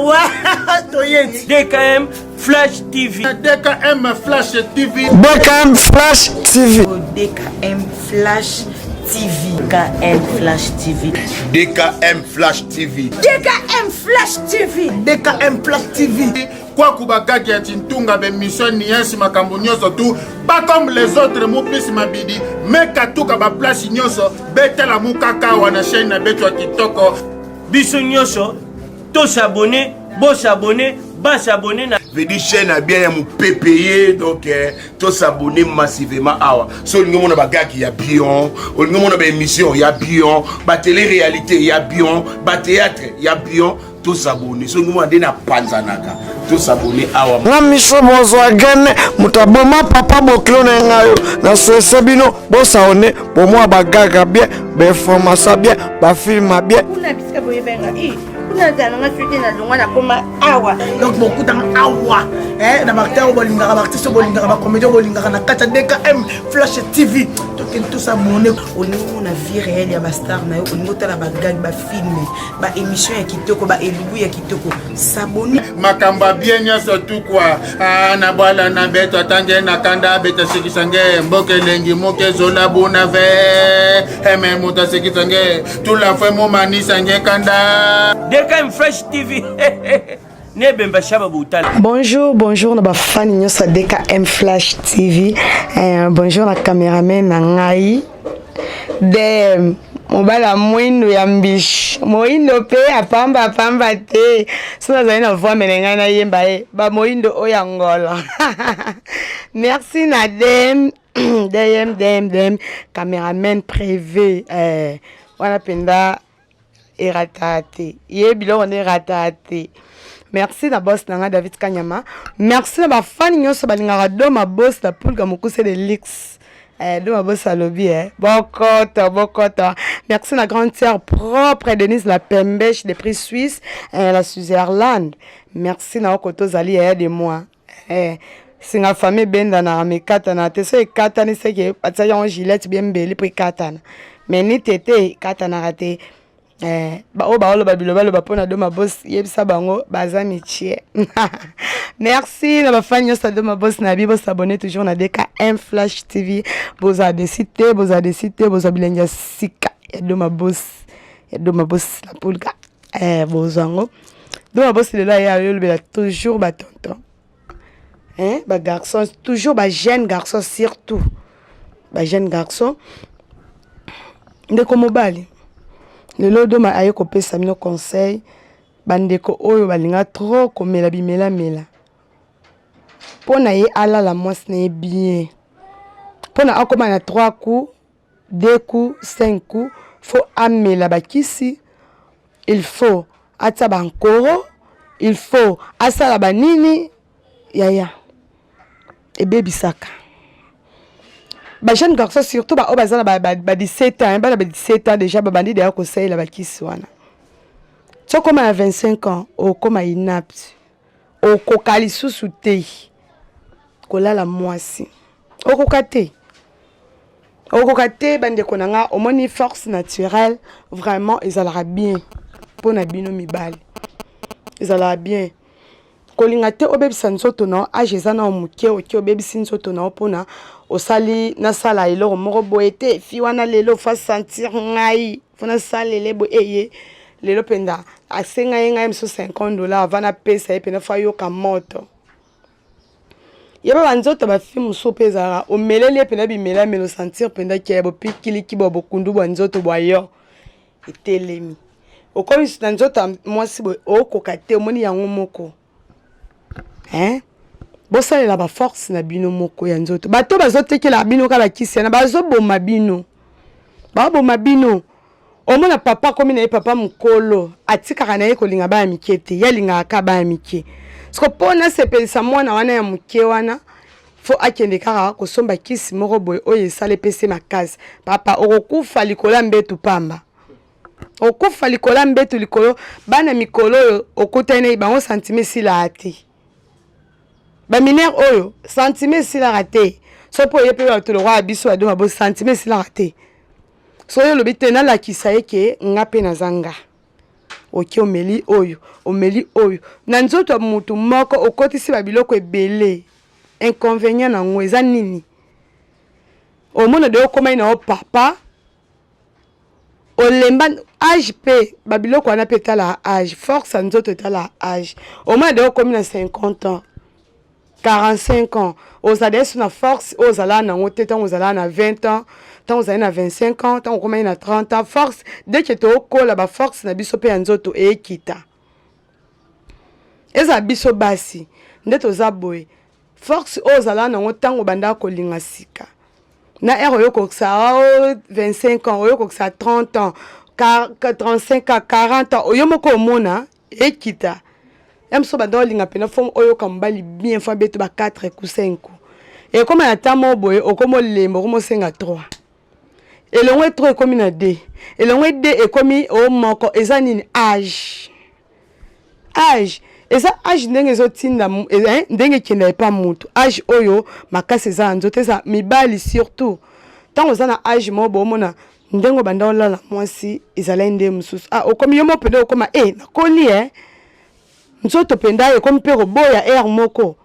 Awa toyeti. DKM Flash TV. DKM Flash TV. DKM Flash TV. DKM Flash TV. DKM Flash TV. DKM Flash TV. DKM Flash TV. DKM Flash TV. Kwaku bagagi ya tintunga bemission niensi makambo nyonso tu pas comme les autres mupisi mabidi mekatuka baplace nyonso betala mukaka awa na chaîne na beto ya kitoko. Biso nyonso to s'abonner, bo s'abonner, ba s'abonner na veut dire chaîne ya bien ya mopepe ye donc eh, to s'abonner massivement awa so olingi omona bagaki ya bion, olingi omona baémission ya bion, batele réalité ya bion, bathéâtre ya bion, to s'abonner. So olingi omona nde napanzanaka, to s'abonner awa. Nga miso bozwa gene moto aboma papa bokilo na ngai yo na suese bino bosaone bomwa bagaga bien, bainformation bien, bafilme bien. Kuna bisika boyebenga i kuna nazala nanga soki nalongwa nakoma awa. Donc bokutanga awa eh, na baacteur oyo bolingaka, baartiste oyo bolingaka, bacomédien oyo bolingaka na kati ya DKM Flash TV. Tokende tosabone. Olingi omona vie réelle ya bastar na yo, olingi otala bagag, bafilme, baémission ya kitoko, baelubu ya kitoko, s'abonner. Makambo ya bien nyonso tukwa na bwala na beto atange na kanda beta sekisa nge mboka elengi moke ezola buna ve eme moto asekisa nge tula fwe momanisa nge kanda. DKM Flash TV. Nebemba Shaba Boutala. Bonjour, bonjour na bafani nyonso ya DKM Flash TV. Bonjour na cameraman na ngai DM mobali ya mwindo ya mbishi moyindo mpe apamba apamba te so nazali na voix mene ngai nayemba ye ba moyindo oyo ya Ngola. Merci na DM DM DM DM cameraman privé wana mpenza erata te ye biloko nde erata te. Merci na boss na ngai David Kanyama. Merci na bafani nyonso balingaka Doma Boss na Pulga Mokuse de Lix. Doma Boss alobi bokoto bokoto. Merci na grande sœur propre Denise la Pembeche de prix Suisse, la Switzerland. Merci na okoto zali yaya de moi. Singa famille benda na mikatana te so ekatani seke batiaki yango gilette bien mbeli po ekatana mais ni tete ekatanaka te. Oyo baoloba bilobaloba mpona Doma Boss, yebisa bango baza mitie. Merci na bafani nyonso ya Doma Boss na bi bosabonne toujours na DKM Flash TV. Bozala desi te, bozala desi te, bozwa bilenge ya sika ya Doma Boss, ya Doma Boss na Pulga. Bozwa yango Doma Boss lelo aya ayolobela toujours ba tonton, hein, ba garçon, toujours ba jeune garçon, surtout ba jeune garçon. Ndeko mobali lelo Doma aye kopesa bino conseil, bandeko oyo balinga trop komela bimelamela mpo na ye alala mwasi na ye bien, mpo na akóma na 3 coups, 2 coups, 5 coups, faut amela bakisi, il faut atia bankoro, il faut asala banini yaya ebebisaka ba jeune garçon, surtout ba oyo baza na ba 17 ans, bana ba 17 ans déjà babandi deya kosalela bakisi wana. Ti okóma na 25 ans okóma inapte, okoka lisusu te kolala mwasi, okoka te, okoka te. Bandeko na nga, omoni force naturelle vraiment ezalaka bien mpona bino mibali, ezalaka bien. Kolinga te obebisa nzoto na yo, age eza nao moke, oke obebisi nzoto na yo mpona osali nasala eloko moko boye te. Fi wana lelo fa sentir ngai fo nasalele boye eye lelo mpenza asenga ye ngai mosusu $50 avant napesa ye mpenza fo ayoka moto. Yeba banzoto bafi mosusu mpe ezalaka omeleli ye mpenza bimelamela, osentir mpenza ke bopikiliki bwa bokundu bwa nzoto bwa yo etelemi, okomi na nzoto ya mwasi boye okoka te. Omoni yango moko, hein? Bosalela baforce na bino moko ya nzoto. Bato bazotekela bino kaka bakisi wana, bazoboma bino, baboma bino. Omona papa akomi na ye papa mokolo, atikaka na ye kolinga bana mike te, ye alingaka kaka bana mike. Siko mpo nasepelisa mwana wana ya moke wana, fo akende kaka kosomba kisi moko boye oyo esala epesi makasi. Papa okokufa likolo ya mbetu pamba, okufa likolo ya mbetu likolo bana mikolo oyo okutani na bango, sentiment esilaka te. Baminere oyo sentiment esilaka te, so mpo oye mpe bato lokola biso badoma bo sentiment esilaka te. So oyo olobi te nalakisa ye ke nga mpe naza nga. Oke omeli oyo, omeli oyo. Na nzoto ya mutu moko okotisi ba biloko ebele. Inconvenient na ngo eza nini? Omona de okomaki na yo papa olemba age mpe babiloko wana mpe etalaka age force ya nzoto etalaka age omona de okomi na 50 ans 45 ans ozala esu na force oyo ozalaka nango te ntango ozalaka na 20 ans ntango ozali na 25 ans ntango okomaki na 30 ans force dès que tookola baforce na biso mpe ya nzoto ekita ezala biso basi nde toza boye force oyo ozalaka nango ntango obandaka kolinga sika na heure oyo okokisa 25 ans oyo okokisa 30 ans 35 ans 40 ans oyo moko omona ekita ya mosusu banda olinga mpena fo oyoka mobali bien fo abeto ba 4 ku 5 ku ekoma na temps moko boye okoma olemba okoma osenga 3 elongwe 3 ekomi na 2 elongwe 2 ekomi o moko eza nini age age eza age ndenge ezotinda eh, ndenge ekenda epa mutu age oyo makasi eza na nzoto eza mibali surtout ntango oza na age moko boomona ndenge obanda olala mwasi ezalaki nde mosusu ah, okomi yo moko mpenza okoma e eh, nakoli e nzoto mpenza ekomi mpe koboya aire moko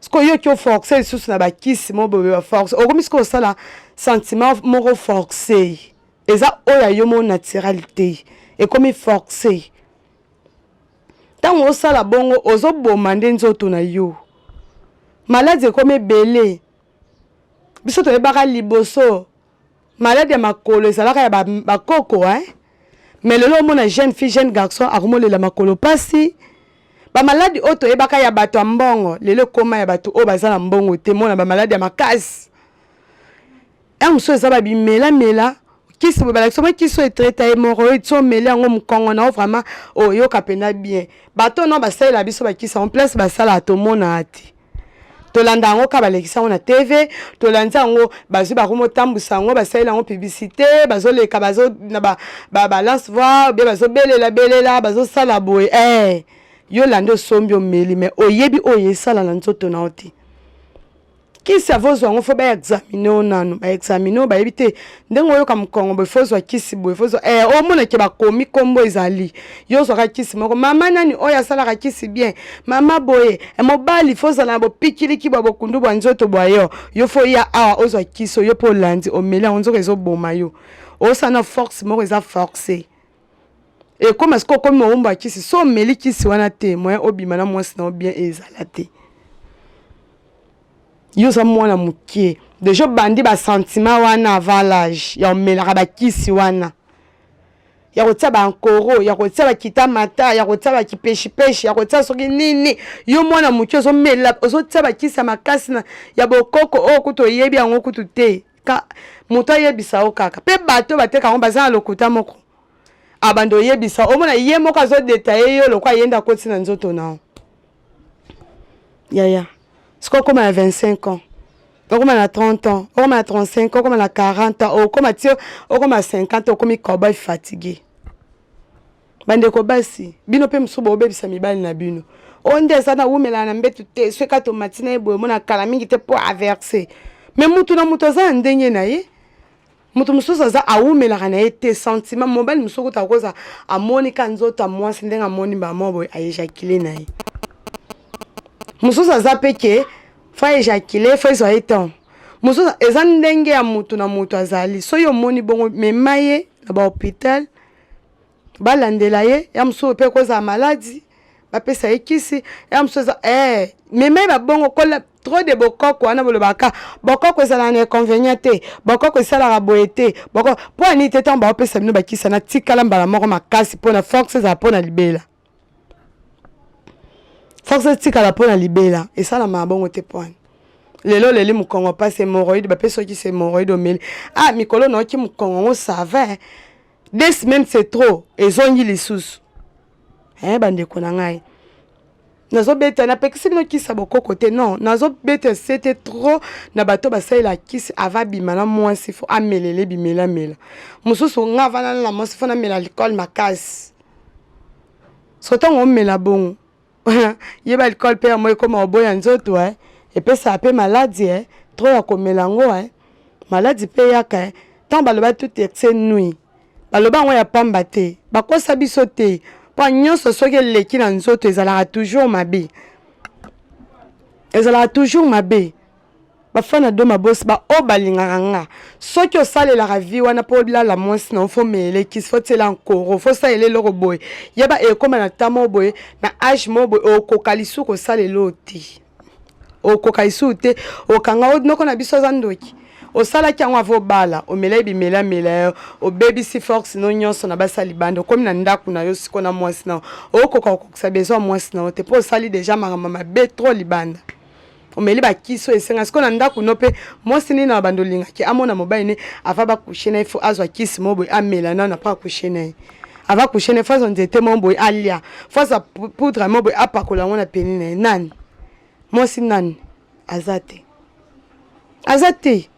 sikoyo yo oki oforce lisusu na bakisi moko boye baforce okomi sikoyo osala sentiment moko force eza oyo ya yo moko naturel te ekomi force ntango osala bongo ozoboma nde nzoto na yo maladi ekomi ebele biso toyebaka liboso maladi ya makolo ezalaka ya bakoko ba eh? mais lelo omona jeune fille jeune garçon akomolela makolo mpasi bamaladi oyo toyebaka ya bato ya mbongo lelo ekoma ya bato oyo baza na mbongo te mona bamaladi ya makasi ya mosusu eza babimelamela kisi boye balakisa mwa kisi oyo etraita hémorroïde so omeli yango mokongo na yo vraiment oyoka mpenza bien bato no basalela biso bakisi yango place basalaka tomonaka te tolanda yango kaka balekisa yango na tv tolandi yango bazwi bakomi otambusa yango basaleli yango publicité bazoleka bazo na balance ba, ba voix bie bazobelela belela bazosala boye eh, yo olandi osombi omeli mais oyebi oyo esala na nzoto na yo te kisi avozwa yango fo baexamine yo nanu baexamine yo bayebi te ndenge oyoka mokongo boye fo ozwa kisi boye fo ozwa eh, omona ke bakomi nkombo ezali yo ozwaka kisi moko mama nani oyo asalaka kisi bien mama boye eh, mobali fo ozala na bopikiliki bwa bokundu bwa nzoto bwa yo yo fo ya awa ozwa kisi oyo mpo olandi omeli yango nzoka ezoboma yo osala na force moko eza force ekoma sikoyo okomi mowumbu ya kisi so omeli kisi wana te moyen obima na mwasi na yo bien ezala te yo oza mwana moke deja obandi basentiment wana avant l'age ya omelaka bakisi wana ya kotia bankoro ya kotia bakita mata ya kotia bakipeshipeshi ya kotia soki nini yo mwana moke ozomela ozotia bakisi ya makasi ya bokoko oyo kutu oyebi yango kutu te ka moto ayebisa yo kaka mpe bato bateka yango baza na lokuta moko abanda oyebisa omona ye moko azodetaye yo lokwa ye nde akoti na nzoto na yo yaya soki okoma na 25 ans okoma na 30 ans okoma na 35 okoma na 40 ans okoma ti okoma 50 okomi cowboy fatigue bandeko basi bino mpe mosusu bobebisa mibali na bino oyo nde eza na wumelana na mbetu te soki kaka tomati na ye boye omona kala mingi te mpo averse me mutu na mutu aza na ndenge na ye moto mosusu aza awumelaka na ye te sentiment mobali mosusu kuta akoza amoni ka nzoto ya mwasi ndenge amoni bamo boye aejakile na ye mosusu aza mpe ke fo aejakile fo ezwa ye temps mosusu eza ndenge ya moto na moto azali soki omoni bongo mema ye na bahopital balandela ye ya mosusu mpe ekozala maladi bapesa ye kisi ya mosusu eza eh, mema ye babongo kola trop de bokoko wana bolobaka bokoko ezalaka na inconvénient te bokoko esalaka boye te bokoko mpo ani te ntango baopesa bino bakisi na tikala mbala moko makasi mpo na force ezala mpo na libela force etikala mpo na libela esalamaka bongo te mpo ani lelo oleli mokongo mpasi hémorroïde bapesi yo kisi hémorroïde omeli ah mikolo nayoki mokongo yango ça va deux semaines c'est trop ezongi lisusu eh bandeko na ngai nazobeta napekisi bino kisi ya bokoko te non nazobeta sete trop na bato basalela kisi ava bima na mwasi fo amelele bimelamela mosusu nga avandana na mwasi fo namela alcool makasi so ntango omela bongo yeba alcool mpe yango ekoma oboya nzoto eh. epesaka mpe maladi eh. trop ya komela yango eh. maladi mpe eyaka eh. ntango baloba tout excès nuit. Baloba yango ya pamba te, bakosa biso te, mpo nyonso soki eleki na nzoto ezalaka toujours mabe, ezalaka toujours mabe. Bafana Doma Boss, baoyo balingaka nga, soki osalelaka vie wana mpo olala mwasi na yo, fo meyele kisi, fo tiela nkoro, fo salela eloko boye, yeba ekóma na ta moko boye, na age moko boye, okoka lisusu kosalela oyo te, okoka lisusu te. Okanga noko na biso aza ndoki. Osalaki yango avo obala, omelai bimelamela yo, obebisi force no nyonso na basi ya libanda. Okomi na ndako na yo siko na mwasi na yo, okoka kokokisa besoin ya mwasi na yo te, mpo osali déjà makambo mabe trop libanda, omeli bakisi oyo esenga. Sikoyo na ndako no mpe, mwasi nini na bando olingaki amona mobali ne ava bacoucher na ye, fo azwa kisi mo boye amela nano apo acoucher na ye? Ava coucher na ye, fo azwa nzete mo boye alia, fo azwa poudre mo boye apakola yango na pénis na ye. Nani mwasi nani aza te, aza te,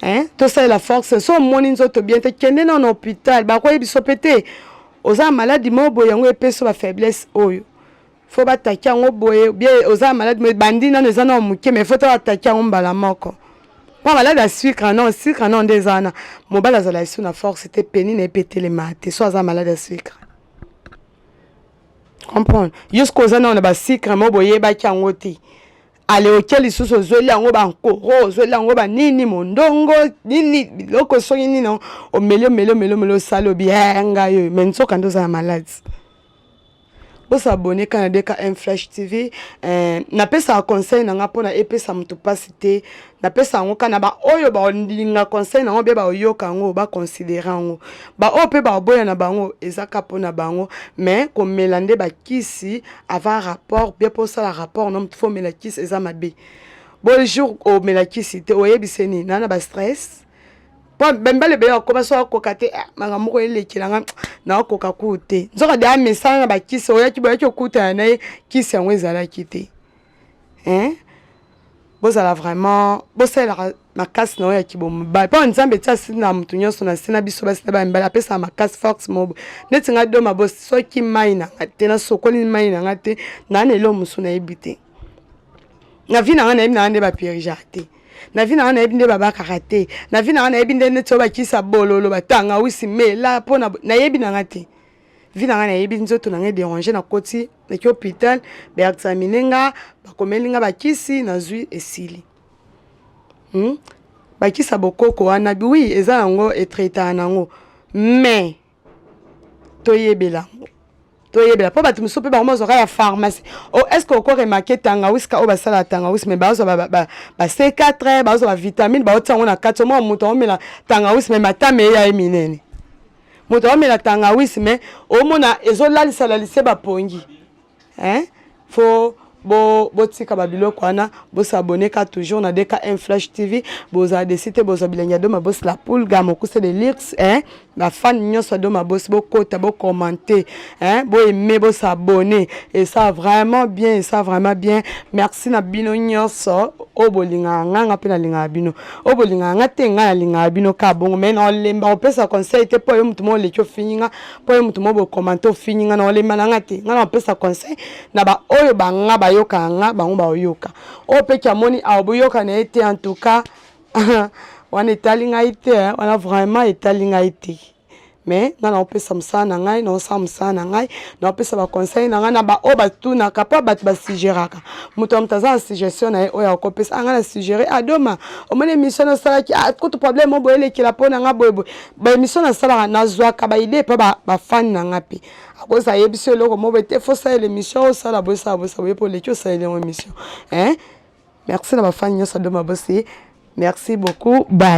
hein? Tosalela force. So omoni nzoto bien te, kende nano na hôpital, bakoyebi biso mpe te oza na maladi moko boye, yango epesi bafaiblesse oyo, fo bataki yango boye. Bien, oza na maladi mo bandi nano, eza nano moke, mais fo to bataki yango mbala moko, mpo maladi ya sucre non, sucre non nde eza wana. Mobali azala esu na force te, pénis na ye mpe etelema te. So aza maladi ya sucre, comprendre yo soki oza nano na basucre mo boyebaki yango te, ale oke lisusu ozweli yango bankoro, ozweli yango banini, mondongo nini, biloko soki nini, omeli, omeli, omeli, omeli, osali obi ngai oyo, mais nzoka nde oza na maladi. Bosabonner kaka na DKM Flash TV. Napesaka conseil na nga mpona epesa moto mpasi te. Napesa yango kaka na baoyo balinga conseil na yango, mpe baoyoka yango, baconsidérer yango. Baoyo mpe baboya na bango, eza kaka mpona bango. Mais komela nde bakisi avant rapport, bien mpo osala rapport na motu fo omela kisi, eza mabe. Bonjour, omela kisi te, oyebise nini naa na bastress, po bambala ebele bakoma so akoka te, makambo moko elekelanga, naokoka ku te. Nzoka de amesana na bakisi. Oyaki, boyaki okutana na ye, kisi yango ezalaki te, hein? Bozala vraiment, bosalelaka makasi na oyo ya kibomobali, mpo Nzambe tia si na motu nyonso na se na biso basi na bamibali, apesaka makasi, force mobo. Neti ngai Doma Boss, soki mai na nga te, nasokoli mai na nga te, naa na eloko mosusu nayebi te na vie na nga. Nayebi na nga nde bapurgeaka te na vie na nga, nayebi nde babakaka te na vie na nga, nayebi nde neti oyo bakisa bololo, batangawisi mela mpona nayebi na nga te. Vie na nga, nayebi nzoto na nga edéranger, nakoti, naki hôpital, baexaminer nga, bakomeli nga bakisi, nazwi, esili. Bakisa bokoko wana, oui, eza yango, etraitaka nango, mais toyebela yango, toyebela, mpo bato mosusu mpe bango bazwaka ya pharmacie. Oh, est ce que okoremarquer tangawisi oyo basalaka tangawisi, mais bazwa ba C4, bazwa bavitamine, baotia yango na kati? Omona moto aomela tangawisi, mais matama eya ye minene. Moto aomela tangawisi, mais omona ezolalisalalise bapongi, hein? Fo botika babiloko wana. Bosabonner ka toujours na DKM Flash TV. Bozala déçus te, bozwa bilenge ya Doma Boss, la poule mokuse de lix, hein? Bafan nyonso ya Doma Boss, bokota, bocommenter, hein? Boaimer, bosabonner, esa vraiment bien, esa vraiment bien. Merci na bino nyonso oyo bolingaka nga, nga mpe nalingaka bino. Oyo bolingaka nga te, nga nalingaka bino ka bongo. Mais na olemba kopesa conseil te, mpo yo motu mo oleki ofingi nga, mpo yo motu mo bocommenter ofingi nga, na olemba na nga te. Nga na kopesa conseil na baoyo banga bayokaka nga, bango baoyoka. Oyo mpe ki amoni awa boyoka na ye te, en tout cas wana etali ngai te, wana vraiment etali ngai te. Mais nga naopesa mosala na ngai, naosala mosala na ngai, naopesa baconseil na ngai na baoyo batunaka, mpo bato basuggéraka. Moto ya moto aza na suggestion na ye oyo akopesa. Anga na suggéré adoma, omoni émission nasalaki kutu problème mo boye elekela mpo na nga boyeboye. Baémission nasalaka, nazwaka baidée mpo bafani na nga mpe akoza ayebisi eloko mo boye te, fo salela émission, osala boye, osala boye, osala boye, mpo oleki osaleli yango émission, hein? Merci na bafani nyonso Adoma Boss, merci beaucoup, bye.